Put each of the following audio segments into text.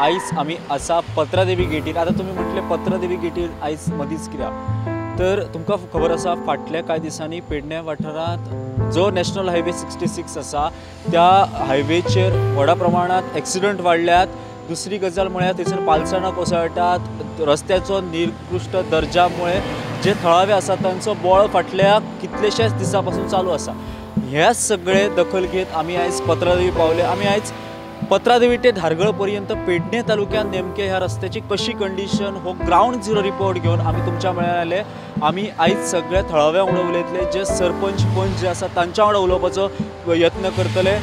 आयज आमी आसा पत्रादेवी गेटीर. आतां तुमी म्हटलें पत्रादेवी गेटीर आयज मदींच कित्याक, तर तुमकां खबर आसा फाटल्या कांय दिसांनी पेडणे वाठारांत जो नॅशनल हायवे 66 आसा त्या हायवेचेर व्हडा प्रमाणांत एक्सिडंट वाडल्यात. दुसरी गजाल म्हळ्यार थंयसर पालसणां कोसळटात. रस्त्याचो निकृश्ट दर्जामुळे जे थळावे आसात तांचो बोळ फाटल्या कितलेश्याच दिसां पासून चालू आसा. हे सगळे दखल घेत आमी आयज पत्रादेवी पावले. आमी आयज पत्रादेवी ते धारगळ पर्यंत पेडणे तालुक्यांत नेमके ह्या रस्त्याची कशी कंडिशन हो ग्रावंड झिरो रिपोर्ट घेवन आमी तुमच्या म्हळ्यार आयले. आमी आयज सगळे थळाव्या वांगडा उलयतले, जे सरपंच पंच जे आसा तांच्या वांगडा उलोवपाचो यत्न करतले,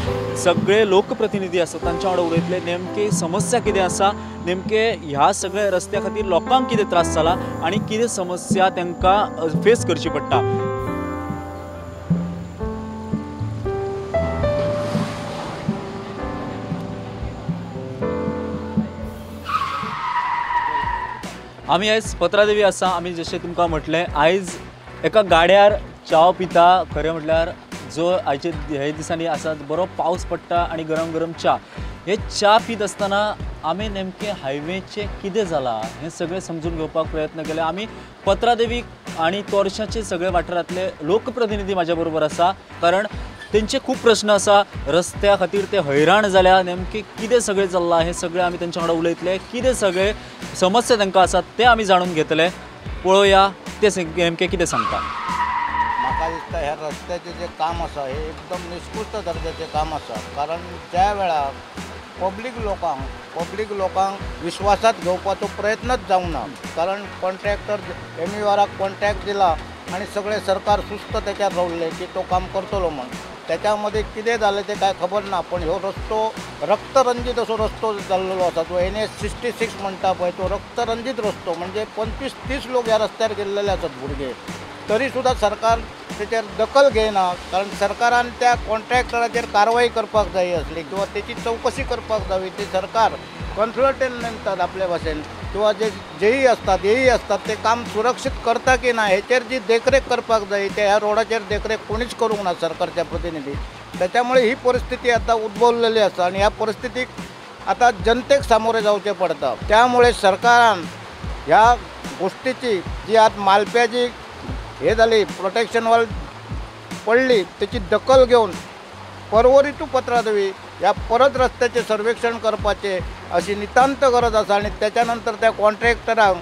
सगळे लोकप्रतिनिधी आसा तांच्या वांगडा उलयतले, नेमके समस्या कितें आसा, नेमके ह्या सगळ्या रस्त्या खातीर लोकांक कितें त्रास जाला आनी कितें समस्या तांकां फेस करची पडटा. आमी आयज पत्रादेवी आसा. आमी जशें तुमकां म्हटलें आयज एका गाड्यार च्याव पिता. खरें म्हटल्यार जो आयचे हे दिसांनी आसा बरो पावस पडटा आनी गरम गरम च्या, हे च्या पीत आसतना आमी नेमकें हायवेचें कितें जालां हें सगळें समजून घेवपाक प्रयत्न केले. आमी पत्रादेवी आनी तोरशाचे सगळे वाठारांतले लोकप्रतिनिधी म्हाज्या बरोबर आसा, कारण तेंचे खूब प्रश्न आसा. रस्त्या खातीर ते हैराण जाल्या, नेमकें कितें सगळें चल्लां हें सगळें आमी तेंच्या वांगडा उलयतले, कितें सगळें समस्या तांकां आसात ते आमी जाणून घेतले. पळोवया ते नेमकें कितें सांगता. म्हाका दिसता ह्या रस्त्याचें जें काम आसा हें एकदम निष्कृष्ट दर्जाचें काम आसा, कारण ज्या वेळार पब्लीक लोकांक विश्वासात घेवपाचो प्रयत्नच जावंक ना. कारण कॉन्ट्रॅक्टर एमयूआराक कॉन्ट्रॅक्ट दिला आनी सगळें सरकार सुस्त तेच्यार रावल्लें की तो काम करतलो म्हण. त्याच्यामध्ये कितें जालें तें कांय खबर ना, पण ह्यो रस्तो रक्तरंजीत असो रस्तो जाल्लो आसा. जो NH 66 म्हणटा पळय तो रक्तरंजीत रस्तो, म्हणजे 25-30 लोक ह्या रस्त्यार गेल्लेले आसात भुरगे, तरी सुद्दां सरकार तेचेर दखल घेयना. कारण सरकारान त्या कॉन्ट्रॅक्टराचेर कारवाय करपाक जाय आसली किंवा तेची चवकशी करपाक जावी. ते सरकार कन्सल्टंट नेमतात आपले भाशेन किंवा जे जेई असतात एई असतात ते काम सुरक्षित करता की ना हेचेर जी देखरेख करपाक जाय ते ह्या रोडाचेर देखरेख कोणीच करूंक ना सरकारच्या प्रतिनिधी. त्याच्यामुळे ही परिस्थिती आता उद्भवलेली आसा आनी ह्या परिस्थितीक आता जनतेक सामोरे जावचें पडटा. त्यामुळे सरकारान ह्या गोष्टीची जी आज मालप्याची हे जाली प्रोटेक्शन वॉल पडली त्याची दखल घेवन पर्वरी टू पत्रादेवी ह्या परत रस्त्याचें सर्वेक्षण करपाचें अशी नितांत गरज आसा. आनी त्याच्या नंतर त्या कॉन्ट्रॅक्टरांक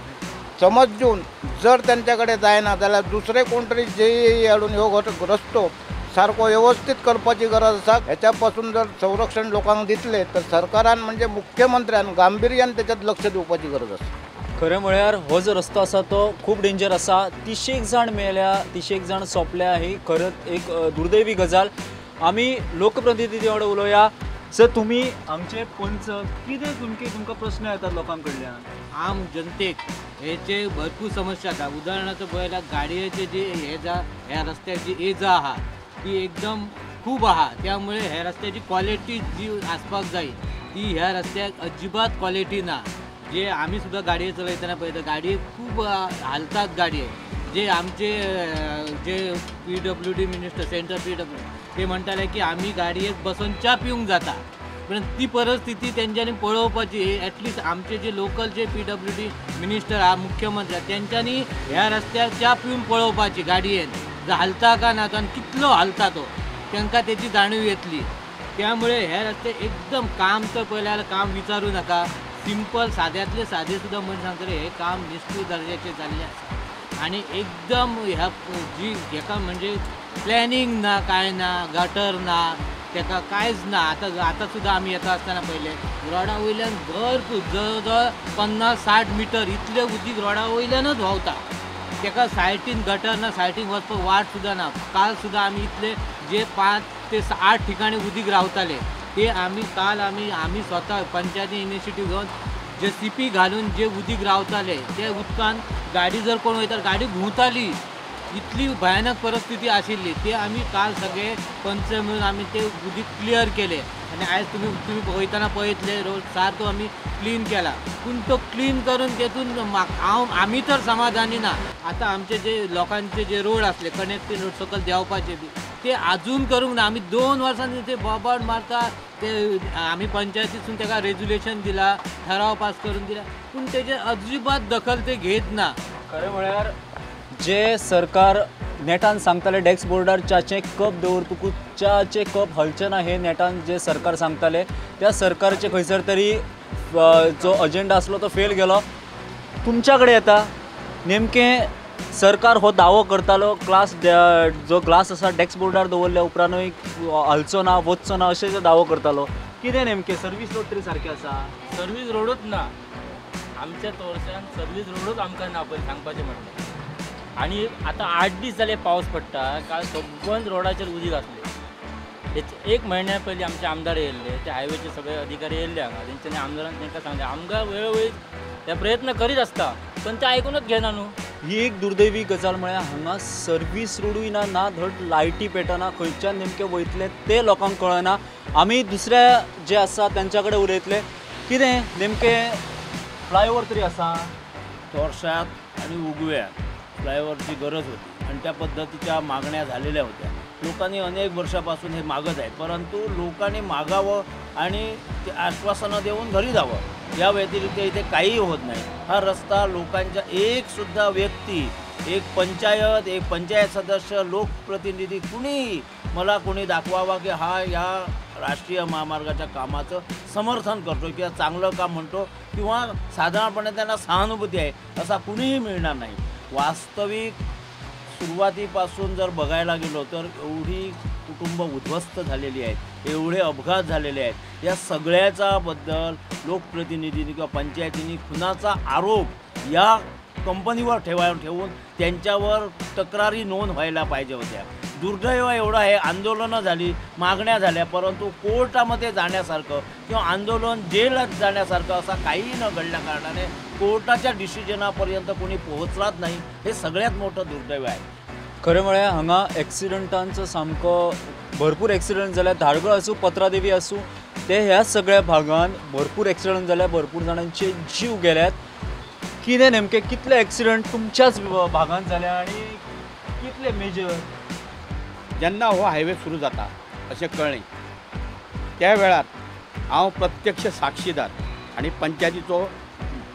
समज दिवन जर तेंच्या कडेन जायना जाल्यार दुसरे कोण तरी जेई हाडून ह्यो रस्तो सारको व्यवस्थीत करपाची गरज आसा. हेच्या पासून जर संरक्षण लोकांक दितले तर सरकारान म्हणजे मुख्यमंत्र्यान गांभिर्यान तेच्यात लक्ष दिवपाची गरज आसा. खरें म्हळ्यार हो जो रस्तो आसा तो खूब डेंजर आसा. 30 जाण मेल्या, 30 जाण सोंपल्या, ही खरंच एक दुर्दैवी गजाल. आमी लोकप्रतिनिधी वांगडा उलोवया. सर, तुमी आमचे पंच, कितें तुमकां प्रश्न येतात लोकां कडल्यान? आम जनतेक हेचे भरपूर समस्या आसा. उदाहरणार्थ पळयल्यार गाडयेचे जे हे जा ह्या रस्त्याची ये जा आहा ती एकदम खूब आहा, त्यामुळे ह्या रस्त्याची क्वॉलिटी जी आसपाक जाय ती ह्या रस्त्याक अजिबात क्वॉलिटी ना. जे आमी सुद्दां गाडये चलयतना पळयता गाडये खूब हालतात. गाडये जे आमचे जे PWD minister central PWD ते म्हणटाले की आमी गाडयेक बसून च्या पिवंक जाता, पण ती परिस्थिती तेंच्यांनी पळोवपाची. एटलिस्ट आमचे जे लोकल जे PWD minister आहा मुख्यमंत्री आहा तेंच्यांनी ह्या रस्त्यार च्या पिवन पळोवपाची गाडयेन जर हालता काय ना तो आनी कितलो हालता तो तांकां तेची जाणीव येतली. त्यामुळे हे रस्ते एकदम काम तर पळयल्यार काम विचारू नाका, सिंपल साद्यांतले सादे सुद्दां मनीस सांगतले हे काम निश्ठूर दर्जाचें जाल्लें आसा. आनी एकदम ह्या जी हेका म्हणजे प्लॅनिंग ना कांय ना, गटर ना, तेका कांयच ना. आतां आतां सुद्दां आमी येता आसतना पळयलें रोडा वयल्यान भरपूर जवळ जवळ 50-60 मिटर इतलें उदीक रोडा वयल्यानच व्हांवता. तेका सायटीन गटर ना, सायटीन वचपाक वाट सुद्दां ना. काल सुद्दां आमी इतले जे 5 ते 8 ठिकाणी उदीक रावताले ते आमी काल आमी आमी स्वता पंचायती इनिशिएटीव घेवन जे सीपी घालून जे उदीक रावताले ते उदकान गाडी जर कोण वयता गाडी घुंवताली, इतली भयानक परिस्थिती आशिल्ली. ते आमी काल सगळे पंच मिळून आमी ते उदीक क्लियर केले आनी आयज तुमी तुमी वयतना पळयतले रोड सारको आमी क्लीन केला. पूण तो क्लीन करून तेतून हांव आमी तर समाधानी ना. आतां आमचे जे लोकांचे जे रोड आसले कनेक्टींग रोड सकयल देंवपाचे बी ते अजून करूंक ना. आमी 2 वर्सांनी ते बोबाट मारता, ते आमी पंचायतीसून ताका रेजुलेशन दिला, ठराव पास करून दिला, पूण तेजे अजिबात दखल ते घेत ना. खरें म्हळ्यार जे सरकार नेटान सांगताले डेस्क बोर्डार च्याचे कप दवर, तुका च्याचे कप हलचे ना हे नेटान जे सरकार सांगताले त्या सरकारचे खंयसर तरी जो अजेंडा आसलो तो फेल गेलो. तुमच्या कडेन येता नेमकें सरकार हो दावो करतालो क्लास जो ग्लास आसा डेस्क बोर्डार दवरल्या उपरांतूय हलचो ना वचचो ना अशें जो दावो करतालो, कितें नेमकें सर्वीस रोड तरी सारकें आसा? सर्वीस रोडूच ना आमच्या तोरश्यान, सर्वीस रोडूच आमकां ना पयलीं सांगपाचें म्हटल्यार. आनी आतां 8 दीस जाले पावस पडटा, काल सगळ्यान रोडाचेर उदीक आसलें. एक म्हयन्या पयलीं आमचे आमदार येयल्ले, ते हायवेचे सगळे अधिकारी येयल्ले हांगा, तेंच्यांनी आमदारान तांकां सांगलें आमकां वेळोवेळी ते प्रयत्न करीत आसता पण ते आयकूनच घेना न्हू. ही एक दुर्दैवी गजाल म्हळ्यार हांगा सर्वीस रोडूय ना, ना धड लायटी पेटना, खंयच्यान नेमके वयतले ते लोकांक कळना. आमी दुसऱ्या जे आसा तेंच्या कडेन उलयतले, कितें नेमकें फ्लायओवर तरी आसा? तोरशात आणि उगव्यात फ्लायओव्हरची गरज होती आणि त्या पद्धतीच्या मागण्या झालेल्या होत्या. लोकांनी अनेक वर्षापासून हे मागत आहेत, परंतु लोकांनी मागावं आणि ते आश्वासनं देऊन घरी जावं या व्यतिरिक्त इथे काहीही होत नाही. हा रस्ता लोकांच्या एकसुद्धा व्यक्ती, एक पंचायत, एक पंचायत सदस्य, लोकप्रतिनिधी कुणीही मला कोणी दाखवावा की हा या राष्ट्रीय महामार्गाच्या कामाचं समर्थन करतो किंवा चांगलं काम म्हणतो किंवा साधारणपणे त्यांना सहानुभूती आहे असा कुणीही मिळणार नाही. वास्तविक सुरुवातीपासून जर बघायला गेलो तर एवढी कुटुंब उद्ध्वस्त झालेली आहेत, एवढे अपघात झालेले आहेत, या सगळ्याचा बद्दल लोकप्रतिनिधींनी किंवा पंचायतींनी खुनाचा आरोप या कंपनीवर ठेवून त्यांच्यावर तक्रारी नोंद व्हायला पाहिजे होत्या. दुर्दैव एवढं आहे, आंदोलनं झाली, मागण्या झाल्या, परंतु कोर्टामध्ये जाण्यासारखं किंवा आंदोलन जेलात जाण्यासारखं असा काहीही न घडल्या कारणाने कोर्टाच्या डिसिजनापर्यंत कोणी पोहोचलाच नाही, हे सगळ्यात मोठं दुर्दैव आहे. खरें म्हळ्यार हांगा एक्सिडंटांचो सामको भरपूर एक्सिडंट जाल्या, धारगळ आसूं पत्रादेवी आसूं ते ह्या सगळ्या भागान भरपूर एक्सिडंट जाल्या, भरपूर जाणांचे जीव गेल्यात. कितें नेमकें कितले एक्सिडंट तुमच्याच भागान जाल्या आनी कितले मेजर? जेन्ना हो हायवे सुरू जाता अशें कळ्ळें त्या वेळार हांव प्रत्यक्ष साक्षीदार आनी पंचायतीचो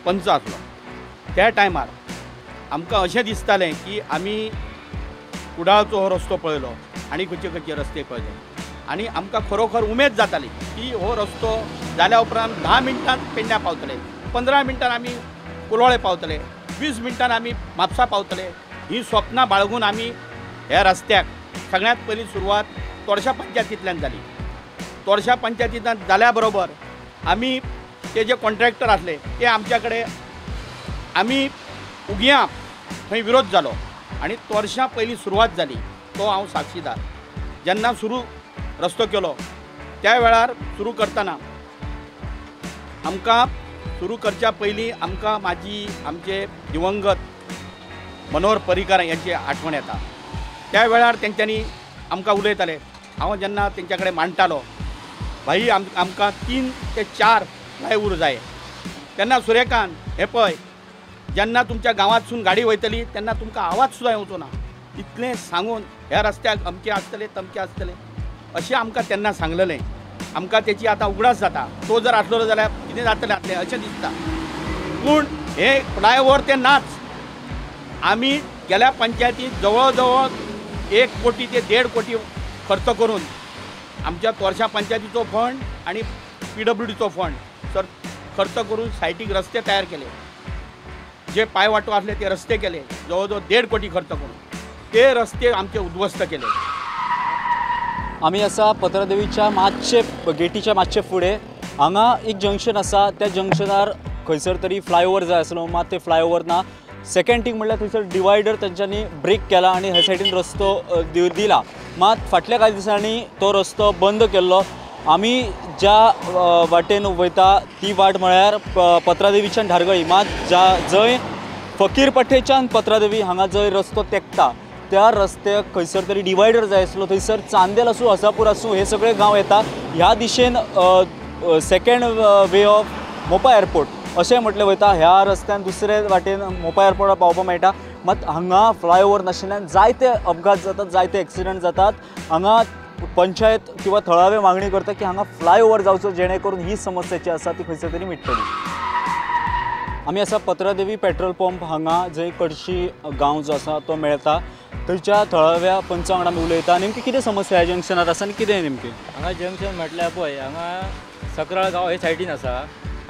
पंच आसलो. त्या टायमार आमकां अशें दिसतालें की आमी कुडाळचो हो रस्तो पळयलो आनी खंयचे खंयचे रस्ते पळयले आनी आमकां खरोखर उमेद जाताली की हो रस्तो जाल्या उपरांत 10 मिनटान पेडण्यां पावतले, 15 मिनटान आमी कुलोळे पावतले, 20 मिनटान आमी म्हापसा पावतले. ही स्वप्नां बाळगून आमी ह्या रस्त्याक सगळ्यांत पयलीं सुरवात तोरशा पंचायतींतल्यान जाली. तोरशा पंचायतींतल्यान जाल्या बरोबर आमी ते जे कॉन्ट्रॅक्टर आसले ते आमच्या कडेन आमी उगयां थंय विरोध जालो आनी तोरशा पयलीं सुरवात जाली, तो हांव साक्षीदार. जेन्ना सुरू रस्तो केलो त्या वेळार सुरू करतना आमकां सुरू करच्या पयलीं आमकां म्हाजी आमचे दिवंगत मनोहर पर्रीकार यांची आठवण येता. त्या वेळार तेंच्यांनी आमकां उलयताले, हांव जेन्ना तेंच्या कडेन मांडटालो भाई आमकां 3 ते 4 फ्लायओवर जाय, तेन्ना सुरेखान हें पळय जेन्ना तुमच्या गांवांतसून गाडी वयतली तेन्ना तुमकां आवाज सुद्दां येवचो ना इतलें सांगून ह्या रस्त्याक अमकें आसतलें तमकें आसतलें अशें आमकां तेन्ना सांगलेलें. आमकां तेची आतां उगडास जाता, तो जर आसलेलो जाल्यार कितें जातलें आसलें अशें दिसता. पूण हे फ्लायओवर ते नाच. आमी गेल्या पंचायतीत जवळ जवळ 1 कोटी ते 1.5 कोटी खर्च करून आमच्या तोरशा पंचायतीचो फंड आनी PWDचो फंड सर खर्च करून सायटीक रस्ते तयार केले, जे पायवाटो आसले ते रस्ते केले, जवळ जवळ 1.5 कोटी खर्च करून ते रस्ते आमचे उद्ध्वस्त केले. आमी आसा पत्रादेवीच्या मातशे गेटीच्या मातशे फुडें हांगा एक जंक्शन आसा, त्या जंक्शनार खंयसर तरी फ्लायओवर जाय आसलो, मात ते फ्लायओवर ना. सेकंड थिंग म्हणल्यार थंयसर डिवायडर तेंच्यांनी ब्रेक केला आनी ह्या सायडीन रस्तो दिला, मात फाटल्या कांय दिसांनी तो रस्तो बंद केल्लो. आमी ज्या वाटेन वयता ती वाट म्हळ्यार पत्रादेवीच्यान धारगळी, मात ज्या जंय फकीरपठ्ठेच्यान पत्रादेवी हांगा जंय रस्तो तेकता त्या रस्त्याक खंयसर तरी डिवायडर जाय आसलो. थंयसर चांदेल आसूं हसापूर आसूं हे सगळे गांव येता. ह्या दिशेन second way of Mopa airport अशें म्हटलें वयता. ह्या रस्त्यान दुसरे वाटेन मोपा एअरपोर्टार पावपाक मेळटा. मात हांगा फ्लायओवर नाशिल्ल्यान जायते अपघात जातात, जायते एक्सिडंट जातात। हांगा पंचायत किंवा थळावे मागणी करता की हांगा फ्लायओवर जावचो जेणे करून ही समस्या जी आसा ती खंयसर तरी मिट्टली। आमी आसा पत्रादेवी पेट्रोल पंप हांगा जंय कडशी गांव जो आसा तो मेळटा थंयच्या थळाव्या पंचा वांगडा आमी उलयता। नेमकी कितें समस्या ह्या जंक्शनार आसा आनी कितें नेमकें? हांगा जंक्शन म्हटल्यार पळय हांगा सकराळ गांव हे सायडीन आसा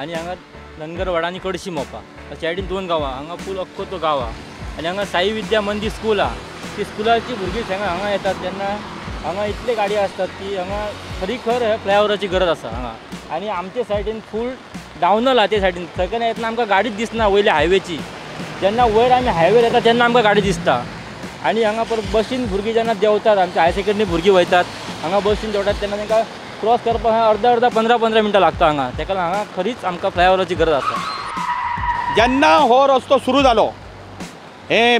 आनी हांगा ननगरवाडा आनी कडशी मोपा सायडीन दोन गांवां, हांगा फूल अख्खो तो गांव आहा आनी हांगा साई विद्या मंदीर स्कूल आहा। ती स्कुलाची भुरगीं हांगा हांगा येतात तेन्ना हांगा इतले गाडयो आसतात की हांगा खरी खर ह्या फ्लायओवराची गरज आसा हांगा। आनी आमचे सायडीन फूल डावनल आहा, ते सायडीन थंयच्यान येतना आमकां गाडीच दिसना वयल्या हायवेची, जेन्ना वयर आमी हायवेर येता तेन्ना आमकां गाडी दिसता। आनी हांगा परत बसीन भुरगीं जेन्ना देंवतात, आमच्या हायर सेकेंडरी भुरगीं वयतात हांगा बसीन देंवतात तेन्ना तांकां क्रॉस करपाक अर्दा अर्दा 15 15 मिनटां लागता हांगा। ताका लागून हांगा खरीच आमकां फ्लायओवराची गरज आसा। जेन्ना हो रस्तो सुरू जालो हे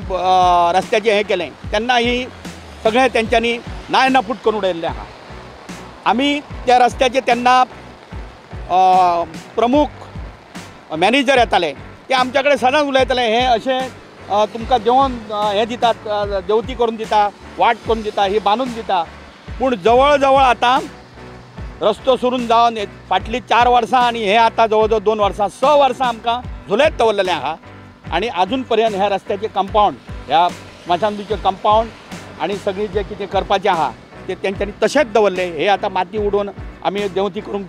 रस्त्याचें हें केलें तेन्ना ही सगळें तेंच्यांनी नाय नफूट करून उडयल्लें आहा। आमी त्या रस्त्याचे तेन्ना प्रमुख मॅनेजर येताले ते आमच्या कडेन सदांच उलयताले, हे अशें तुमकां देंवोन हें दितात, देंवती करून दिता, वाट करून दिता, ही बांदून दिता। पूण जवळ जवळ आतां रस्तो सुरून जावन फाटलीं 4 वर्सां आनी हे आतां जवळ जवळ 2 वर्सां 6 वर्सां आमकां झुलयत दवरलेलें आहा आनी आजून पर्यंत ह्या रस्त्याचें कंपावंड, ह्या स्मशानभुंयचें कंपावंड आनी सगळीं जें कितें करपाचें आहा ते तेंच्यांनी तशेंच दवरलें। हे आतां माती उडोवन आमी देंवती करूंक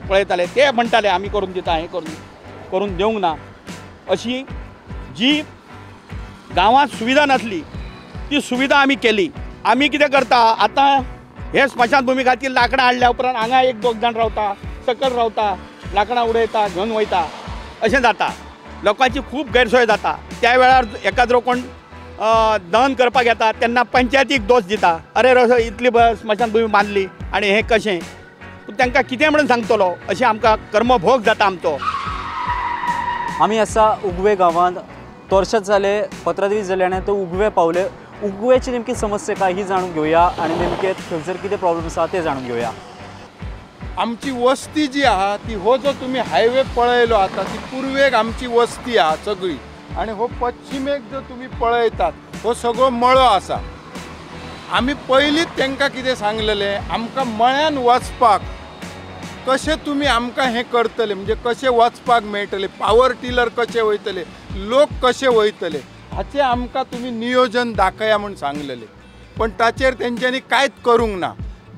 पळयताले, ते म्हणटाले आमी करून दिता, हें करून दिवंक ना। अशी जी गांवांत सुविधा नासली ती सुविधा आमी केली। आमी कितें करता आतां हे स्मशानभुमी खातीर लांकडां हाडल्या उपरांत हांगा 1 2 जाण रावता, सकयल रावता, लांकडां उडयता, घेवन वयता, अशें जाता। लोकांची खूब गैरसोय जाता। त्या वेळार एकाद्रो कोण दहन करपाक येता तेन्ना पंचायतीक दोश दिता, अरे इतली स्मशानभूमी बांदली आनी हें कशें, तांकां कितें म्हणून सांगतलो, अशें आमकां कर्मभोग जाता आमचो। आमी आसा उगवे गांवांत, तोरशात जाले पत्रादेवी जाले आनी तो उगवे पावले। उगवेची नेमकी समस्या काय ही जाणून घेवया आनी नेमके थंयसर कितें प्रॉब्लम आसा ते जाणून घेवया। आमची वस्ती जी आहा ती हो जो तुमी हायवे पळयलो आतां ती पुर्वेक आमची वस्ती आहा सगळी आनी हो पश्चिमेक जो तुमी पळयतात हो सगळो मळो आसा। आमी पयलींच तांकां कितें सांगलेलें, आमकां मळ्यान वचपाक कशें तुमी आमकां हें करतले, म्हणजे कशें वचपाक मेळटलें, पावर टिलर कशें वयतले, लोक कशे वयतले हाचें आमकां तुमी नियोजन दाखया म्हूण सांगलेलें, पण ताचेर तेंच्यांनी कांयच करूंक ना।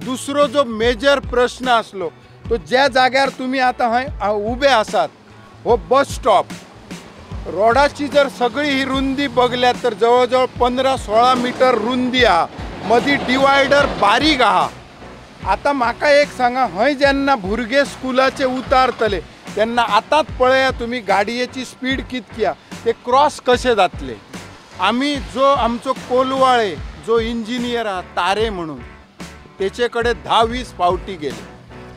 दुसरो जो मेजर प्रश्न आसलो तो ज्या जाग्यार तुमी आतां हय उबे आसात हो बस स्टॉप रोडाची जर सगळी ही रुंदी बघल्यात तर जवळ जवळ 15-16 मीटर रुंदी आहा, मदीं डिवायडर बारीक आहा। आतां म्हाका एक सांगा, हय जेन्ना भुरगे स्कुलाचे उतारतले तेन्ना आतांच पळया तुमी गाडयेची स्पीड कितकी आहा, ते क्रॉस कशे जातले। आमी जो आमचो कोलवाळे जो इंजिनियर आहा तारे म्हणून तेचे कडेन 10-20 फावटी गेले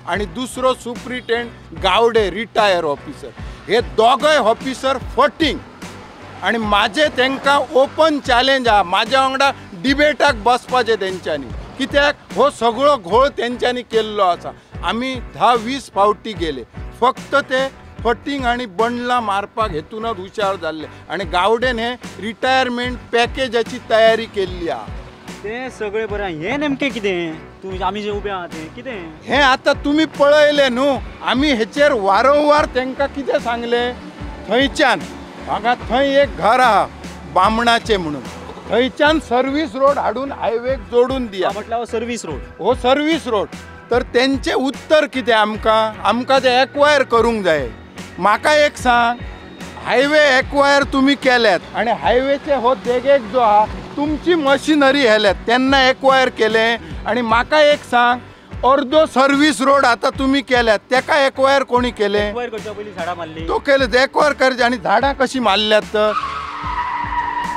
आनी दुसरो सुप्रिटेंड गावडे रिटायर ऑफिसर, हे दोगय ऑफिसर फटींग आनी म्हाजें तांकां ओपन चॅलेंज आहा, म्हाज्या वांगडा डिबेटाक बसपाचें तेंच्यांनी, कित्याक हो सगळो घोळ तेंच्यांनी केल्लो आसा। आमी 10-20 फावटी गेले, फक्त ते फटींग आनी बंडलां मारपाक हेतूनच हुशार जाल्ले आनी गावडेन हे रिटायरमेंट पॅकेजाची तयारी केल्ली आहा। ते सगळें बरें, हें नेमकें कितें तूं आमी जे उबे आहा तें कितें हें आतां तुमी पळयलें न्हू। आमी हेचेर वारंवार तांकां कितें सांगलें, थंयच्यान हांगा थंय एक घर आहा बामणाचें म्हणून, थंयच्यान सर्वीस रोड हाडून हायवेक जोडून दिया, म्हटल्यार हो सर्वीस रोड, हो सर्वीस रोड। तर तेंचें उत्तर कितें आमकां, आमकां तें एक्वायर करूंक जाय। म्हाका एक सांग, हायवे एक्वायर तुमी केल्यात आनी हायवेचे हो देगेक जो आहा तुमची मशिनरी हेल्यात तेन्ना एक्वायर केलें, आनी म्हाका एक सांग अर्दो सर्वीस रोड आतां तुमी केल्यात तेका एक्वायर कोणी केलें? एक्वायर करच्या पयलीं झाडां मारली, तो केलें एक्वायर करचें आनी झाडां कशीं मारल्यात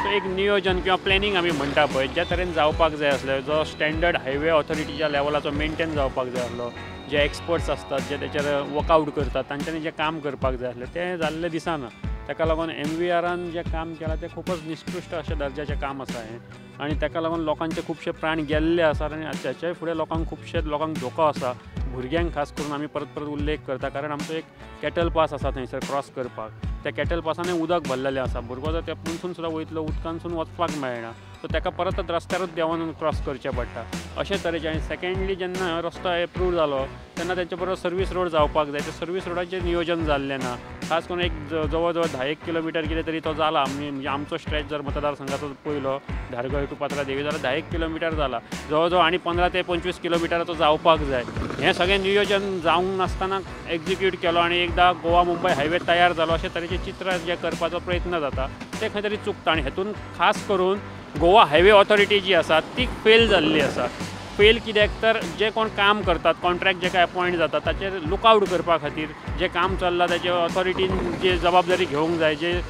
तर एक नियोजन किंवा प्लॅनिंग आमी म्हणटा पळय ज्या तरेन जावपाक जाय आसलें, जो स्टँडर्ड हायवे ऑथॉरिटीच्या लेवलाचो मेंटेन जावपाक जाय आसलो, जे एक्सपर्ट्स आसतात जे तेचेर वर्कआवट करतात तांच्यांनी जें काम करपाक जाय आसलें तें जाल्लें दिसना। ताका लागून एमवीआरान जें काम केलां तें खुबच निष्कृश्ट अशें दर्जाचें काम आसा हें आनी ताका लागून लोकांचे खुबशे प्राण गेल्ले आसात आनी ताच्याय फुडें लोकांक खुबशे लोकांक धोको आसा, भुरग्यांक खास करून आमी परत परत उल्लेख करता कारण आमचो एक कॅटल पास आसा थंयसर क्रॉस करपाक। त्या कॅटल पासानूय उदक भरलेलें आसा. भुरगो जर त्या पुनसून सुद्दां वयतलो उदकांतसून वचपाक मेळना, सो ताका परत रस्त्यारूच देंवन क्रॉस करचें पडटा अशे तरेचें. आनी सेकेंडली जेन्ना रस्तो एप्रूव जालो तेन्ना तेंचे बरोबर सर्वीस रोड जावपाक जाय, ते सर्वीस रोडाचें नियोजन जाल्लें ना. खास करून एक जवळ जवळ 10 किलोमिटर कितें तरी तो जाला. म्हणजे आमचो स्ट्रेच जर मतदारसंघाचो पयलो धारगळ टू पात्रादेवी जाल्यार 10 किलोमिटर जाला, जवळ जवळ आनी 15 ते 25 किलोमिटराचो जावपाक जाय. हें सगळें नियोजन जावंक नासतना एक्जिक्यूट केलो आनी एकदां गोवा मुंबय हायवे तयार जालो अशे तरेचें चित्र जें करपाचो प्रयत्न जाता तें खंय तरी चुकता. आनी हेतून खास करून गोवा हायवे ऑथॉरिटी जी आसा ती फेल जाल्ली आसा. फेल कित्याक तर जे कोण काम करतात, कॉन्ट्रॅक्ट जे काय अपॉयंट जाता ताचेर लुकआवट करपा खातीर जें काम चल्लां ताचे ऑथॉरिटीन जे जबाबदारी घेवंक जाय, जे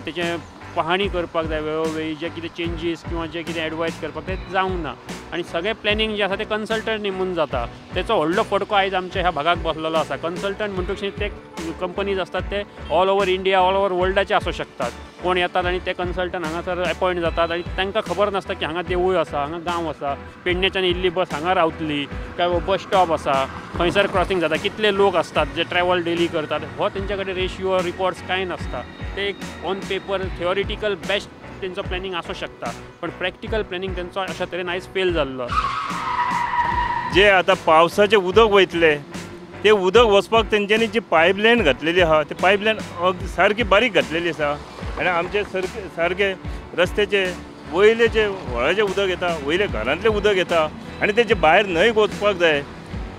तेचें पहाणी करपाक जाय वेळोवेळी, जे कितें चेंजीस किंवा जे कितें एडवायज करपाक तें जावंक ना. आनी सगळें प्लॅनिंग जें आसा तें कन्सल्टंट नेमून जाता. तेचो व्हडलो फटको आयज आमच्या ह्या भागाक बसलेलो आसा. कन्सल्टंट म्हणटकच ते कंपनीज आसतात ते all over India, all over वर्ल्डाचे आसूं शकतात. कोण येतात आनी ते कन्सल्टंट हांगासर अपॉयंट जातात आनी तांकां खबर नासता की हांगा देवूळ आसा, हांगा गांव आसा, पेडणेच्यान इल्ली बस हांगा रावतली काय बस स्टॉप आसा, खंयसर क्रॉसिंग जाता, कितले लोक आसतात जे ट्रॅवल डेली करतात, हो तेंच्या कडेन रेशियो रिपोर्ट्स कांय नासता. ते एक ऑन पेपर थियोरिटिकल बेस्ट तेंचो प्लॅनिंग आसूं शकता, पण प्रॅक्टिकल प्लॅनिंग तेंचो अशा तरेन आयज फेल जाल्लो आसा. जे आतां पावसाचें उदक वयतलें तें उदक वचपाक तेंच्यांनी जी पायपलायन घातलेली आसा ती पायपलायन सारकी बारीक घातलेली आसा आनी आमचे सारके रस्त्याचे वयले जे व्हळाचें उदक येता, वयले घरांतलें उदक येता आनी तेजे भायर न्हंयक वचपाक जाय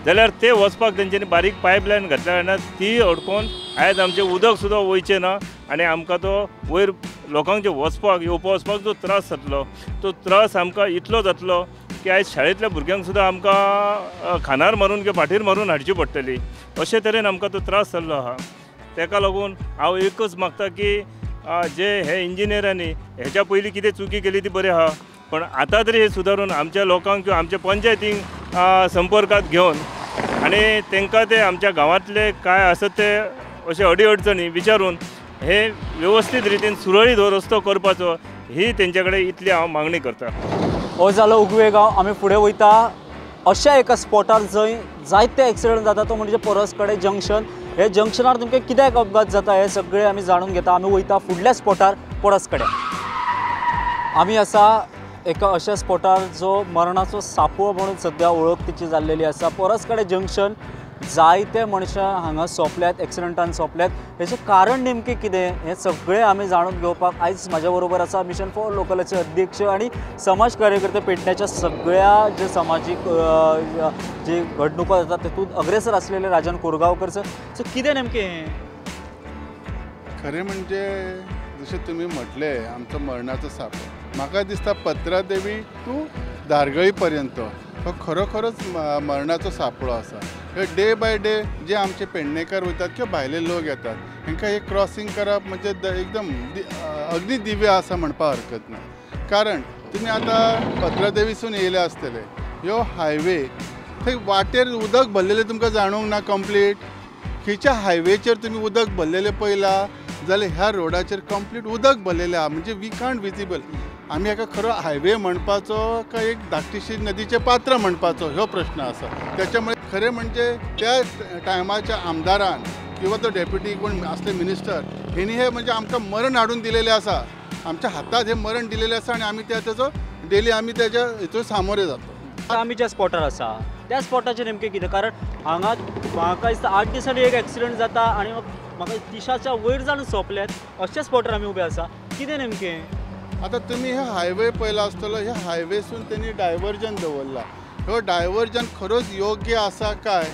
जाल्यार ते वचपाक तेंच्यांनी बारीक पायपलायन घातल्या कारणान ती अडकोवन आयज आमचें उदक सुद्दां वयचें ना आनी आमकां तो वयर लोकांक जे वचपाक येवपा वचपाक जो त्रास जातलो तो त्रास आमकां इतलो जातलो की आयज शाळेंतल्या भुरग्यांक सुद्दां आमकां खानार मारून किंवा फाटीर मारून हाडची पडटली. अशे तरेन आमकां तो त्रास जाल्लो आसा. ताका लागून हांव एकच मागता की जे हे इंजिनियरांनी हेच्या पयलीं कितें चुकी केली ती बरी आसा, पण आतां तरी हे सुदारून आमच्या लोकांक किंवा आमच्या पंचायतींक संपर्कात घेवन आनी तांकां ते आमच्या गांवांतले काय आसत ते अशे अडी अडचणी विचारून हे वेवस्थीत रितीन सुरळीत हो रस्तो करपाचो ही तेंचे कडेन इतली हांव मागणी करता. हो जालो उगवे गांव. आमी फुडें वयता अशा एका स्पॉटार जंय जायते एक्सिडंट जाता तो म्हणजे पोरस कडेन जंक्शन. हे जंक्शनार तुमकां कित्याक अपघात जाता हे सगळे आमी जाणून घेता. आमी वयता फुडल्या स्पॉटार पोरस कडेन. आमी आसा एका अशा स्पॉटार जो मरणाचो सापळो म्हणून सद्या वळख तिची जाल्लेली आसा. पोरस कडेन जंक्शन जायते मनशां हांगा सोंपल्यात, एक्सिडंटान सोंपल्यात. हेचें कारण नेमकें कितें हें सगळें आमी जाणून घेवपाक आयज म्हाज्या बरोबर आसा मिशन फॉर लोकलाचे अध्यक्ष आनी समाज कार्यकर्ते, पेडण्याच्या सगळ्या जे समाजीक जे घडणुको जातात तेतूंत अग्रेसर आसलेले राजन कोरगांवकर सर. सो कितें नेमकें हें? खरें म्हणजे जशें तुमी म्हटलें आमचो मरणाचो सापळो, म्हाका दिसता पत्रादेवी टू धारगळी पर्यंत हो खरोखरच मरणाचो सापळो आसा. डे बाय डे जे आमचे पेडणेकर वयतात किंवा भायले लोक येतात हेंकां हे क्रॉसिंग करप म्हणजे एकदम अग्निदिव्य आसा म्हणपाक हरकत ना. कारण तुमी आतां पत्रादेवीसून येयले आसतले, ह्यो हायवे थंय वाटेर उदक भरलेलें तुमकां जाणूंक ना कंप्लीट. खंयच्या हायवेचेर तुमी उदक भरलेलें पळयलां जाल्यार ह्या रोडाचेर कंप्लीट उदक भरलेलें आहा, म्हणजे we can't visible. आमी हाका खरो हायवे म्हणपाचो काय एक धाकटीशी नदीचें पात्र म्हणपाचो ह्यो प्रश्न आसा. त्याच्यामुळे खरें म्हणजे त्या टायमाच्या आमदारान किंवा तो डेप्युटी कोण आसले मिनिस्टर हेणी हे म्हणजे आमकां मरण हाडून दिलेलें आसा, आमच्या हातात हे मरण दिलेलें आसा आनी आमी त्या तेजो डेली आमी तेज्या हेचो सामोरे जातो. आमी ज्या स्पॉटार आसा त्या स्पॉटाचें नेमकें कितें? कारण हांगा म्हाका दिसता 8 दिसांनी एक एक्सिडंट जाता आनी म्हाका 30च्या वयर जावन सोंपल्यात अशा स्पॉटार आमी उबे आसा. कितें नेमकें? आतां तुमी हे हायवे पळयला आसतलो, ह्या हायवेसून तेणी डायवर्जन दवरला. ह्यो डायवर्जन खरोच योग्य आसा काय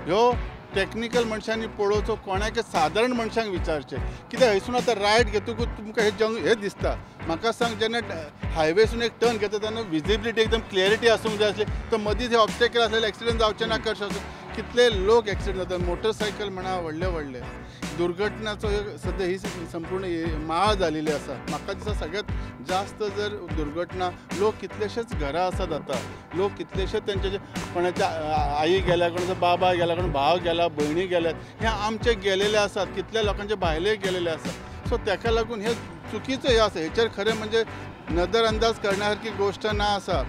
ह्यो टॅक्निकल मनशांनी पळोवचो, कोणाक सादारण मनशांक विचारचें. कित्याक हयसून आतां रायट घेतकूच तुमकां हे जंग हें दिसता. म्हाका सांग जेन्ना हायवेसून एक टर्न घेता तेन्ना विजिबिलिटी एकदम क्लॅरिटी आसूंक जाय आसली, तर मदींच हे ऑब्स्टेकल आसलेले एक्सिडंट जावचे ना. कशें आसूं कितले लोक एक्सिडंट जातात, मोटरसायकल म्हणा व्हडले व्हडले दुर्घटनाचो सद्या ही संपूर्ण माळ जालेली आसा. म्हाका दिसता सगळ्यात जास्त जर दुर्घटना लोक कितलेशेच घरां आसात आतां, लोक कितलेशेच तेंचे कोणाच्या आई गेल्या, कोणाचो बाबा गेला, कोण भाव गेला, भयणी गेल्यात, हे आमचे गेलेले आसात, कितल्या लोकांचे भायले गेलेले आसात. सो ताका लागून हे चुकीचं हे आसा. हेचेर खरें म्हणजे नदर अंदाज करण्यासारखी गोष्ट ना आसा.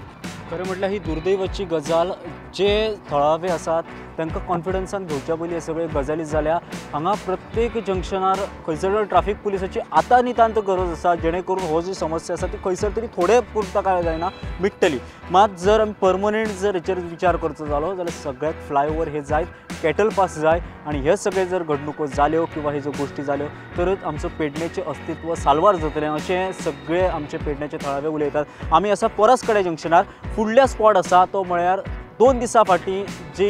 खरें म्हटल्यार ही दुर्दैवाची गजाल. जे थळावे आसात तांकां कॉन्फिडन्सान घेवच्या पयलीं हे सगळे गजाली जाल्या. हांगा प्रत्येक जंक्शनार खंयसर ट्राफीक पुलिसाची आतां नितांत गरज आसा, जेणे करून हो जी समस्या आसा ती खंयसर तरी थोडे पुरता काय जायना मिट्टली. मात जर आमी परमनंट जर हेचेर विचार करचो जालो जाल्यार सगळ्याक फ्लायओवर हे जाय, कॅटल पास जाय आनी हे सगळे जर घडणुको जाल्यो किंवा हे ज्यो गोश्टी जाल्यो तरच आमचो पेडणेचें अस्तित्व साल्वार जातलें अशें सगळे आमचे पेडण्याचे थळावे उलयतात. आमी आसा परसकडे जंक्शनार. फुडल्या स्पॉट आसा तो म्हळ्यार 2 दिसां फाटीं जी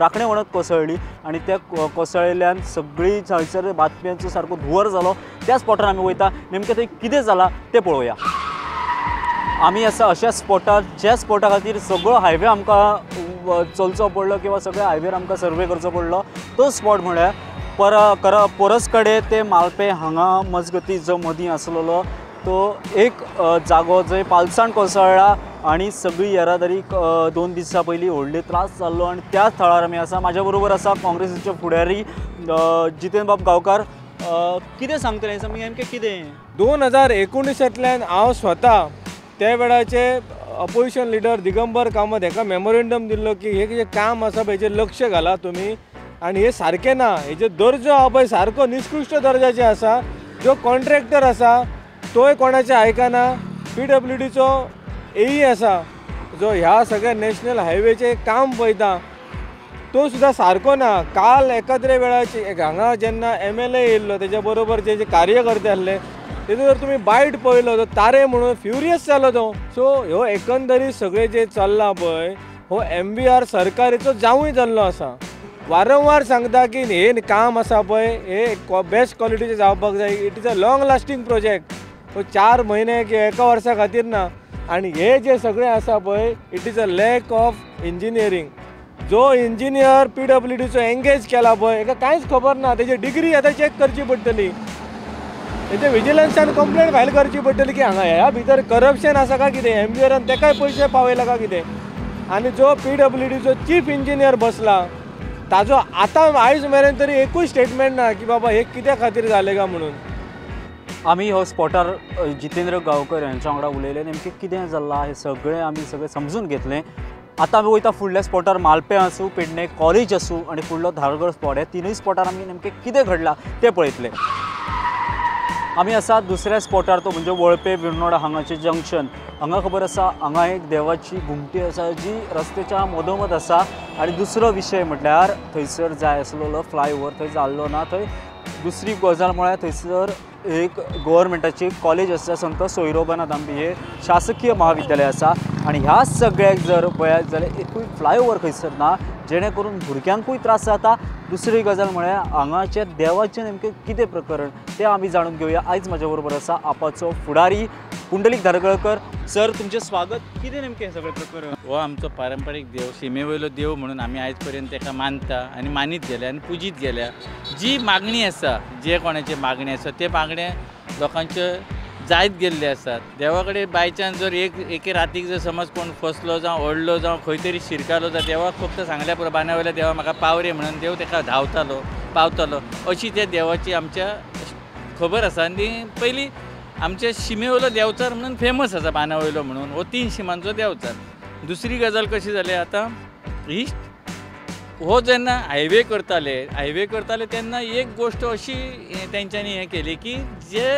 राखणे वणत कोसळ्ळी आनी त्या कोसळिल्ल्यान सगळी थंयसर बातम्यांचो सारको धुंवर जालो. त्या स्पॉटार आमी वयता, नेमकें थंय कितें जालां तें पळोवया. आमी आसा अशा स्पॉटार ज्या स्पॉटा खातीर सगळो हायवे आमकां चलचो पडलो किंवा सगळ्या हायवेर आमकां सर्वे करचो पडलो. तो स्पॉट म्हळ्यार परसकडे ते मालपे हांगा मजगती जो मदीं आसलेलो तो एक जागो जंय पालसाण कोसळ्ळा आनी सगळी येरादारीक 2 दिसां पयलीं व्हडले त्रास जाल्लो आनी त्याच थळार आमी आसा. म्हाज्या बरोबर आसा काँग्रेसीचे फुडारी जितेंद्र बाब गांवकार. कितें सांगतलें सामकें नेमकें कितें? 2019 हांव स्वता त्या वेळाचे अपोजिशन लिडर दिगंबर कामत हेका मेमोरेंडम दिल्लो की हे जें काम आसा पळय हेचेर लक्ष घाला तुमी आनी हे सारकें ना, हेजे दर्जो आहा पळय सारको निष्कृष्ट दर्जाचे आसा. जो कॉन्ट्रॅक्टर आसा तोय कोणाचें आयकना. PWDचो AE आसा जो ह्या सगळ्या नॅशनल हायवेचें काम पळयता तो सुद्दां सारको ना. काल एकाद्रे वेळाचे हांगा जेन्ना MLA येयल्लो तेज्या बरोबर जे जे कार्यकर्ते आसले तेजो जर तुमी बायट पळयलो तो तारे म्हणून फ्युरियस जालो तो. सो ह्यो एकंदरीत सगळें जें चल्लां पळय हो MVR सरकारीचो जावूय जाल्लो आसा. वारंवार सांगता की हें काम आसा पळय हे बेस्ट क्वॉलिटीचें जावपाक जाय. It is a long lasting project. हो 4 म्हयने किंवा एका वर्सा खातीर ना. आनी हे जे सगळें आसा पळय it is a lack of engineering. जो इंजिनियर PWDचो एंगेज केला पळय हेका कांयच खबर ना. तेजी डिग्री आतां चॅक करची पडटली, तेजे विजिलन्सान कंप्लेन फायल करची पडटली की हांगा ह्या भितर करप्शन आसा काय कितें, MVRन तेकाय पयशे पावयला काय कितें. आनी जो PWDचो चीफ इंजिनियर बसला ताजो आतां आयज मेरेन तरी एकूय स्टेटमेंट ना की बाबा हे कित्या खातीर जालें काय म्हणून. आमी हो स्पॉटार जितेंद्र गांवकर हांच्या वांगडा उलयले, नेमकें कितें जालां हें सगळें आमी सगळें समजून घेतलें. आतां आमी वयता फुडल्या स्पॉटार, मालपें आसूं, पेडणे कॉलेज आसूं आनी फुडलो धारगळ स्पॉट, ह्या तिनूय स्पॉटार आमी नेमकें कितें घडलां तें पळयतले. आमी आसा दुसऱ्या स्पॉटार, तो म्हणजे वळपे विर्नोडा हांगाचें जंक्शन. हांगा खबर आसा हांगा एक देवाची घुमटी आसा जी रस्त्याच्या मदोमद आसा. आनी दुसरो विशय म्हटल्यार थंयसर जाय आसलेलो फ्लायओवर थंय जाल्लो ना. थंय दुसरी गजाल म्हळ्यार थंयसर एक गव्हर्मेंटाची कॉलेज आसा, संत सोयरोबानाथ आंबी हे शासकीय महाविद्यालय आसा. आनी ह्या सगळ्याक जर पळयत जाल्यार एकूय फ्लायओवर खंयसर ना, जेणे करून भुरग्यांकूय त्रास जाता. दुसरी गजाल म्हळ्यार हांगाचें देवाचें नेमकें कितें प्रकरण तें आमी जाणून घेवया. आयज म्हाज्या बरोबर आसा आपाचो फुडारी पुंडलीक धारगळकर. सर, तुमचें स्वागत. कितें नेमकें हें सगळें प्रकरण? हो आमचो पारंपारीक देव, शिमे वयलो देव म्हणून आमी आयज पर्यंत ताका मानता आनी मानीत गेल्या आनी पुजीत गेल्या. जी मागणी आसा, जे कोणाची मागणी आसा ते मागणे लोकांचे जायत गेल्ले आसात. देवा कडेन बाय चान्स जर एके रातीक जर समज कोण फसलो जावं अडलो जावं खंय तरी शिरकालो जावं देवाक फक्त सांगल्या पुरो बांद्या वयल्या देवा म्हाका पावरे म्हणून देव ताका धांवतालो पावतालो अशी त्या देवाची आमच्या खबर आसा. आनी पयलीं आमच्या शिमे वयलो देंवचार म्हणून फेमस आसा, बांदा वयलो म्हणून, हो 3 शिमांचो देंवचार. दुसरी गजाल कशी जाली आतां, ही हो जेन्ना हायवे करताले तेन्ना एक गोश्ट अशी तेंच्यांनी हें केली की जे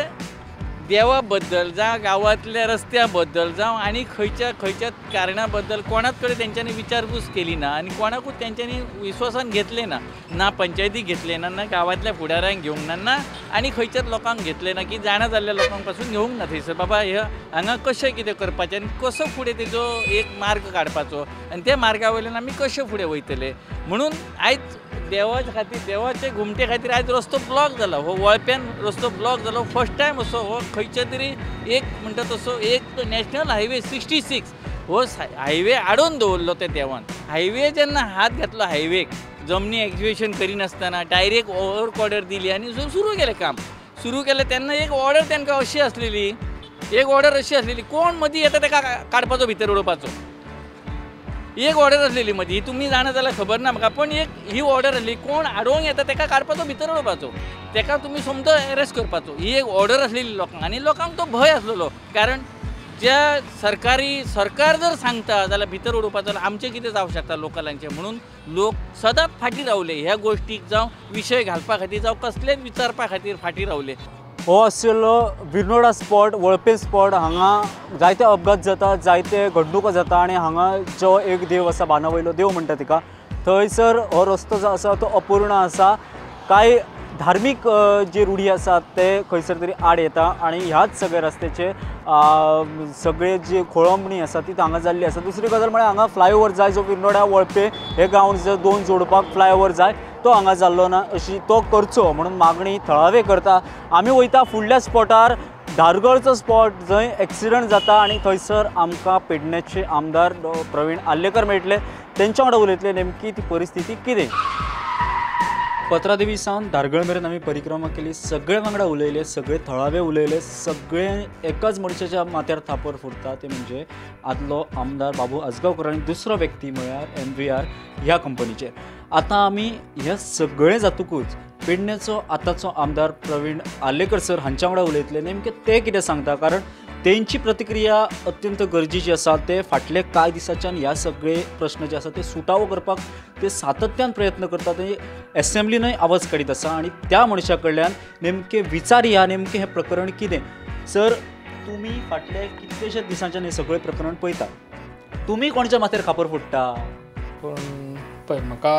देवा बद्दल जावं गांवांतल्या रस्त्या बद्दल जावं आनी खंयच्या खंयच्या कारणा बद्दल कोणाच कडेन तेंच्यांनी विचारपूस केली ना आनी कोणाकूच तेंच्यांनी विश्वासान घेतलें ना, ना पंचायतीक घेतलें ना, ना गांवांतल्या फुडाऱ्यांक घेवंक ना, ना आनी खंयच्याच लोकांक घेतलें ना की जाणा जाल्ल्या लोकांक पासून घेवंक ना थंयसर बाबा हे हांगा कशें कितें करपाचें आनी कसो फुडें तेजो एक मार्ग काडपाचो आनी त्या मार्गा वयल्यान आमी कशें फुडें वयतले म्हणून आयज देवाच्या खातीर, देवाचे घुमटे खातीर आयज रस्तो ब्लॉक जाला. हो वळप्यान रस्तो ब्लॉक जालो फर्स्ट टायम असो. हो खंयच्या तरी एक म्हणटा तसो एक नॅशनल हायवे 66 हो हायवे आडोवन दवरलो त्या देवान. हायवे जेन्ना हात घातलो हायवेक, जमनी एक्जिबिशन करिनासतना डायरेक्ट वर्क ऑर्डर दिली आनी सुरू केलें काम. सुरू केलें तेन्ना एक ऑर्डर तांकां अशी आसलेली, एक ऑर्डर अशी आसलेली कोण मदीं येता ताका काडपाचो भितर उडोवपाचो, एक ऑर्डर आसलेली मदीं. तुमी जाणा जाल्यार खबर ना म्हाका, पण एक ही ऑर्डर आसली कोण आडोवंक येता ताका काडपाचो भितर उडोवपाचो, ताका तुमी सोमतो एरेस्ट करपाचो, ही एक ऑर्डर आसलेली लोकांक. आनी लोकांक तो भंय आसलेलो, कारण ज्या सरकारी सरकार जर सांगता जाल्यार भितर उडोवपाचो जाल्यार आमचें कितें जावंक शकता लोकलांचें, म्हणून लोक सदांच फाटीं रावले ह्या गोश्टीक, जावं विशय घालपा खातीर जावं कसलेच विचारपा खातीर फाटीं रावले। हो आशिल्लो विर्नोडा स्पॉट, वळपे स्पॉट। हांगा जायते अपघात जाता, जायते घडणुको जाता आनी हांगा जो एक देव आसा बांदा वयलो देव म्हणटा तिका, थंयसर हो रस्तो जो आसा तो अपूर्ण आसा। कांय धार्मीक जे रुढी आसात ते खंयसर तरी आड येता आनी ह्याच सगळे रस्त्याचे सगळे जे खोळंबणी आसा ती हांगा जाल्ली आसा। दुसरी गजाल म्हळ्यार हांगा फ्लायओवर जाय, जो विर्नोडा वळपे हे गांव जो दोन जोडपाक फ्लायओवर जाय तो हांगा जाल्लो ना, अशी तो करचो म्हणून मागणी थळावे करता। आमी वयता फुडल्या स्पॉटार, धारगळचो स्पॉट जंय एक्सिडंट जाता आनी थंयसर आमकां पेडण्याचे आमदार प्रवीण आर्लेकर मेळटले, तेंच्या वांगडा उलयतले नेमकी ती परिस्थिती कितें। पत्रादेवी सावन धारगळ मेरेन आमी परिक्रमा केली, सगळे वांगडा उलयले, सगळे थळावे उलयले, सगळे एकाच मनशाच्या माथ्यार थापर फुरता ते म्हणजे आदलो आमदार बाबू आजगांवकर आनी दुसरो व्यक्ती म्हळ्यार MVR ह्या कंपनीचेर। आतां आमी हे सगळे जातकूच पेडण्याचो आतांचो आमदार प्रवीण आर्लेकर सर हांच्या वांगडा उलयतले, नेमके ते कितें सांगता, कारण तेंची प्रतिक्रिया अत्यंत गरजेची आसा। ते फाटले कांय दिसांच्यान ह्या सगळे प्रश्न जे आसा ते सुटावो करपाक ते सातत्यान प्रयत्न करतात, ते एसेंब्लीनय आवाज काडीत आसा आनी त्या मनशा कडल्यान नेमके विचारया नेमकें हें प्रकरण कितें। सर, तुमी फाटले कितलेशे दिसांच्यान हें सगळें प्रकरण पळयता, तुमी कोणाच्या माथ्यार खापर फोडटा? पूण पळय, म्हाका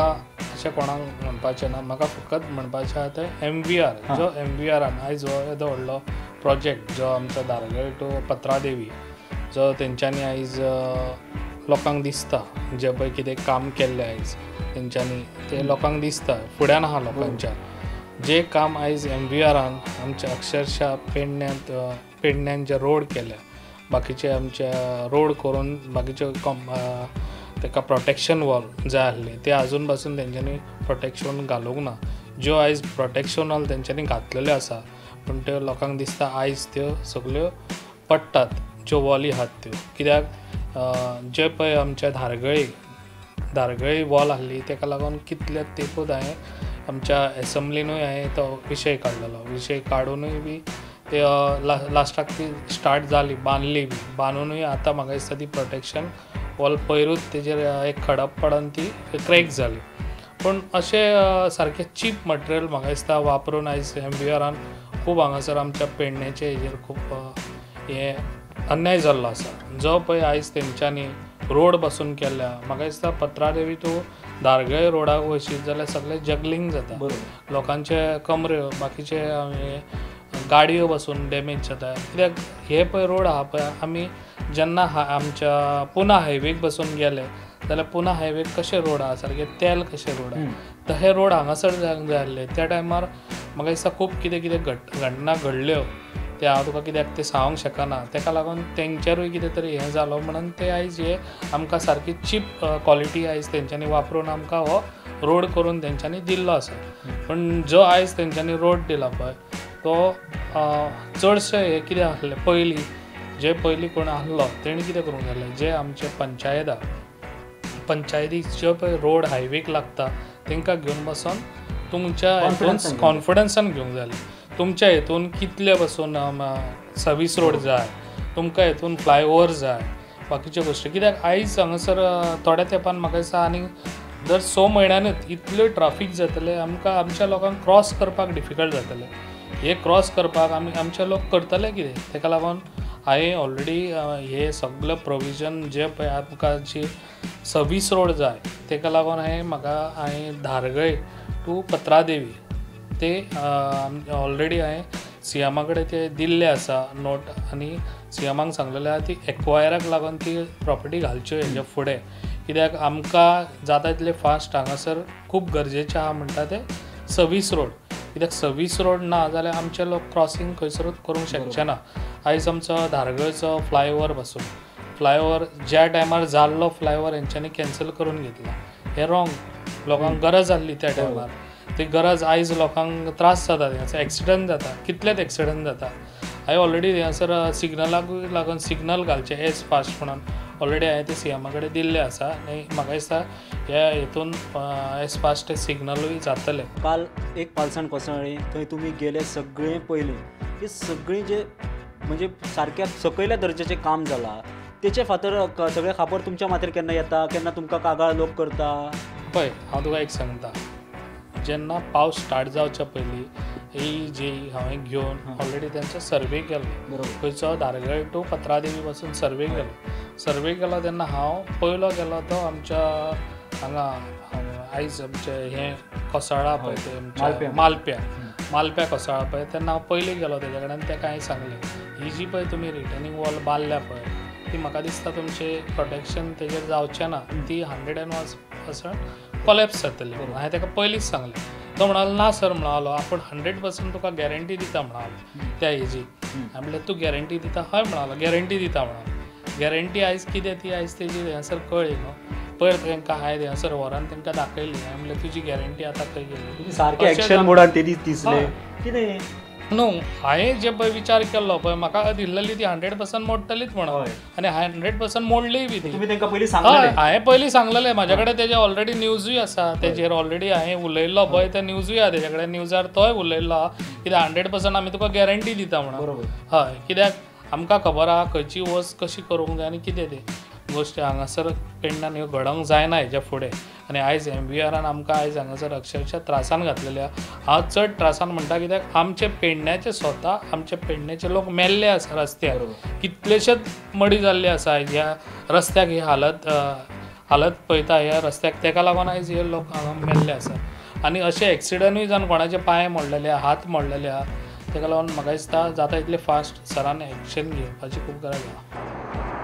अशें कोणाक म्हणपाचें ना, म्हाका फकत म्हणपाचें आहा तें MVR, जो MVRान आयज हो येदो व्हडलो प्रोजेक्ट जो आमचो धारगळ टू पत्रादेवी जो तेंच्यांनी आयज लोकांक दिसता, जे पळय कितें काम केल्लें आयज तेंच्यांनी तें लोकांक दिसता, फुड्यान आहा लोकांच्या। जे काम आयज MVRान आमच्या अक्षरशा पेडण्यांत पेडण्यान जे रोड केल्या, बाकीचे आमचे रोड करून बाकीचे ताका प्रोटेक्शन वॉल जाय आसली ते आजून पासून तेंच्यांनी प्रोटेक्शन घालूंक ना। ज्यो आयज प्रोटेक्शन वॉल तेंच्यांनी घातलेल्यो आसा पूण त्यो लोकांक दिसता आयज त्यो सगल्यो पडटात ज्यो वॉली आहात त्यो, कित्याक जे पळय आमच्या धारगळी वॉल आसली ताका लागून कितले तेंपूच हांवें आमच्या एसेंब्लीनूय हांवें तो विशय काडलेलो, विशय काडुनूय बी ते लास्टाक ती स्टार्ट जाली, बांदली बी, बांदूनूय आतां म्हाका दिसता ती प्रोटेक्शन वॉल पयरूच तेजेर एक खडप पडून ती क्रॅक जाली। पूण अशें सारकें चीप मटेरियल म्हाका दिसता वापरून आयज MVRान खूब हांगासर आमच्या पेडण्याचे हेजेर खूब हें अन्याय जाल्लो आसा। जो पळय आयज तेंच्यांनी रोड बसून केल्या, म्हाका दिसता पत्रादेवी टू धारगळ रोडाक वयशीत जाल्यार सगळें जगलींग जाता, लोकांचे कमऱ्यो बाकीचे गाडयो बसून डॅमेज जाता। कित्याक हे पळय रोड आहा पळय, आमी जेन्ना आमच्या पुना हायवेक बसून गेले जाल्यार पुना हायवेक कशे रोड आहा, सारके तेल कशे रोड आहा, तशे रोड हांगासर जावंक जाय आसले। त्या टायमार म्हाका दिसता खूब कितें कितें घटना घडल्यो ते हांव तुका कित्याक तें सांगूंक शकना, ताका लागून तेंचेरूय कितें तरी हें जालो म्हणून ते आयज हे आमकां सारकी चीप क्वॉलिटी आयज तेंच्यांनी वापरून आमकां हो रोड करून तेंच्यांनी दिल्लो आसा। पूण जो आयज तेंच्यांनी रोड दिला पळय तो चडशे हे कितें आसलें पयलीं, जे पयलीं कोण आसलो तेणी कितें करूंक जालें, जे आमचे पंचायत पंचायतीक ज्यो पळय रोड हायवेक लागता तांकां घेवन बसून तुमच्या हितून कॉन्फिडन्सान घेवंक जाय आसलें। तुमच्या हितून कितले बसून सर्वीस रोड जाय, तुमकां हितून फ्लायओवर जाय, बाकीच्यो गोश्टी, कित्याक आयज हांगासर थोड्या तेंपान म्हाका दिसता आनी दर 6 म्हयन्यानूच इतल्यो ट्राफीक जातलें आमकां, आमच्या लोकांक क्रॉस करपाक डिफिकल्ट जातलें। हे क्रॉस करपाक आमी आमचे लोक करतले कितें, ताका लागून हांवें ऑलरेडी हे सगळे प्रोविजन जे पळय आमकां जी सर्वीस रोड जाय ताका लागून हांवें म्हाका हांवें धारगळे टू पत्रादेवी ते ऑलरेडी हांवें सीएमा कडेन ते दिल्ले आसा नोट, आनी सीएमाक सांगलेलें आसा ती एक्वायराक लागून ती प्रॉपर्टी घालच्यो हेजे फुडें, कित्याक आमकां जाता तितले फास्ट हांगासर खूब गरजेचें आहा म्हणटा तें सर्वीस रोड, कित्याक सर्वीस रोड ना जाल्यार आमचे लोक क्रॉसींग खंयसरूच करूंक शकचे ना। आयज आमचो धारगळचो फ्लायओवर बसून फ्लायओवर ज्या टायमार जाल्लो फ्लायओवर हेंच्यांनी कॅन्सल करून घेतला, हें रॉंग, लोकांक गरज आसली त्या टायमार, ती गरज आयज लोकांक त्रास जाता, थंयसर एक्सिडंट जाता, कितलेच एक्सिडंट जाता। हांवें ऑलरेडी थंयसर सिग्नलाकूय लागून सिग्नल घालचें एज फास्ट म्हणून ऑलरेडी हांवें ते सीएमा कडेन दिल्लें आसा आनी म्हाका दिसता ह्या हितून एज फास्ट सिग्नलूय जातलें। काल एक पालसण कोसळ्ळी थंय तुमी गेले, सगळें पयलें की सगळीं जे म्हणजे सारक्या सकयल्या दर्जाचें काम जालां तेचे फातर सगळे खापर तुमच्या माथ्यार केन्ना येता, केन्ना तुमकां कागाळ लोक करता? पळय हांव तुका एक सांगता, जेन्ना पावस स्टार्ट जावच्या पयलीं ए जे हांवें घेवन ऑलरेडी तेंचो सर्वे केलो, खंयचो धारगळ टू पत्रादेवी पासून सर्वे केलो. सर्वे केलो तेन्ना हांव पयलो गेलो तो आमच्या हांगा आयज आमचें हें कोसळ्ळा पळय तें आमच्या मालप्या मालप्या कोसळ्ळा पळय तेन्ना हांव पयलीं गेलो तेज्या कडेन, तेका हांवें सांगलें ही जी पळय तुमी रिटर्निंग वॉल बांदल्या पळय ती म्हाका दिसता तुमचें प्रोटेक्शन तेजेर जावचें ना, ती 101% कोलॅप्स जातली म्हणून हांवें तेका पयलींच सांगलें. तो म्हणालो ना सर म्हणालो आपूण 100% तुका गॅरंटी दिता म्हणालो त्या हेजी. हांवें म्हणलें तूं गॅरंटी दिता? हय म्हणालो गॅरंटी दिता म्हणालो. गॅरंटी आयज कितें ती आयज तेजी हेंसर कळ्ळी न्हू, पयर तांकां हांवें हेंसर व्हरोन तांकां दाखयली. हांवें म्हणलें तुजी गॅरंटी आतां खंय गेली? सारकें एक्शन मोडान ते दीस दिसले कितें न्हू. हांवें जे पळय विचार केल्लो पळय म्हाका दिसलेली ती 100% मोडटलीच म्हणून, आनी 100% मोडलीय बी ती. हय हांवें पयलीं सांगलेलें, म्हाज्या कडेन तेजे ऑलरेडी न्यूजूय आसा, तेजेर ऑलरेडी हांवें उलयल्लो पळय ते न्यूजूय आसा तेज्या कडेन, न्यूजार तोय उलयल्लो आहा कित्याक 100% आमी तुका गॅरंटी दिता म्हणून. हय कित्याक आमकां खबर आहा खंयची वस्त कशी करूंक जाय आनी कितें तें गोश्टी हांगासर पेडण्यान ह्यो घडोवंक जायना हेज्या फुडें. आनी आयज MVRान आमकां आयज हांगासर अक्षरशा त्रासान घातलेले आहा. हांव चड त्रासान म्हणटा कित्याक आमचे पेडण्याचे स्वता आमचे पेडण्याचे लोक मेल्ले आसा रस्त्यार, कितलेशेच मडी जाल्ले आसा आयज ह्या रस्त्याक. ही हालत हालत पळयता ह्या रस्त्याक, तेका लागून आयज हे लोक हांगा मेल्ले आसा. आनी अशे एक्सिडंटूय जावन कोणाचे पांय मोडलेले आहा, हात मोडलेले आहा, तेका लागून म्हाका दिसता जाता इतले फास्ट सरान एक्शन घेवपाची खूब गरज आहा.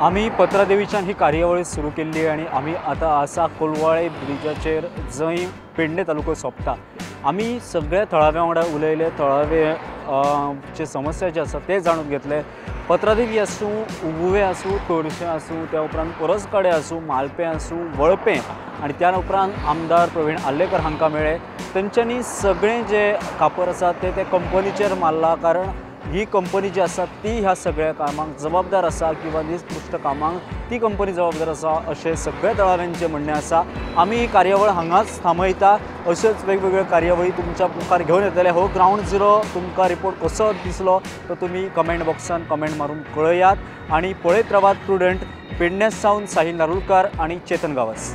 आमी पत्रादेवीच्यान ही कार्यावळी सुरू केल्ली आनी आमी आतां आसा कोलवाळे ब्रिजाचेर जंय पेडणे तालुको सोंपता. आमी सगळ्या थळाव्या वांगडा उलयले, थळावे जे समस्या जे आसा ते जाणून घेतले. पत्रादेवी आसूं, उगुवे आसूं, तोरशें आसूं, त्या उपरांत परसकडे आसूं, मालपें आसूं, वळपें आनी त्या उपरांत आमदार प्रवीण आर्लेकर हांकां मेळ्ळे. तेंच्यांनी सगळें जे कापर आसा ते त्या कंपनीचेर मारला, कारण ही कंपनी जी आसा ती ह्या सगळ्या कामांक जबाबदार आसा किंवा निकृश्ट कामांक ती कंपनी जबाबदार आसा अशें सगळ्या थळाव्यांचें म्हणणें आसा. आमी ही कार्यावळ हांगाच थांबयता. अश्योच वेगवेगळ्यो कार्यावळी तुमच्या मुखार घेवन येतले. हो ग्रावंड झिरो तुमकां रिपोर्ट कसो दिसलो तो तुमी कमेंट बॉक्सान कमेंट मारून कळयात आनी पळयत रावात प्रुडंट. पेडण्या सावन साहिल नारुलकार आनी चेतन गावस.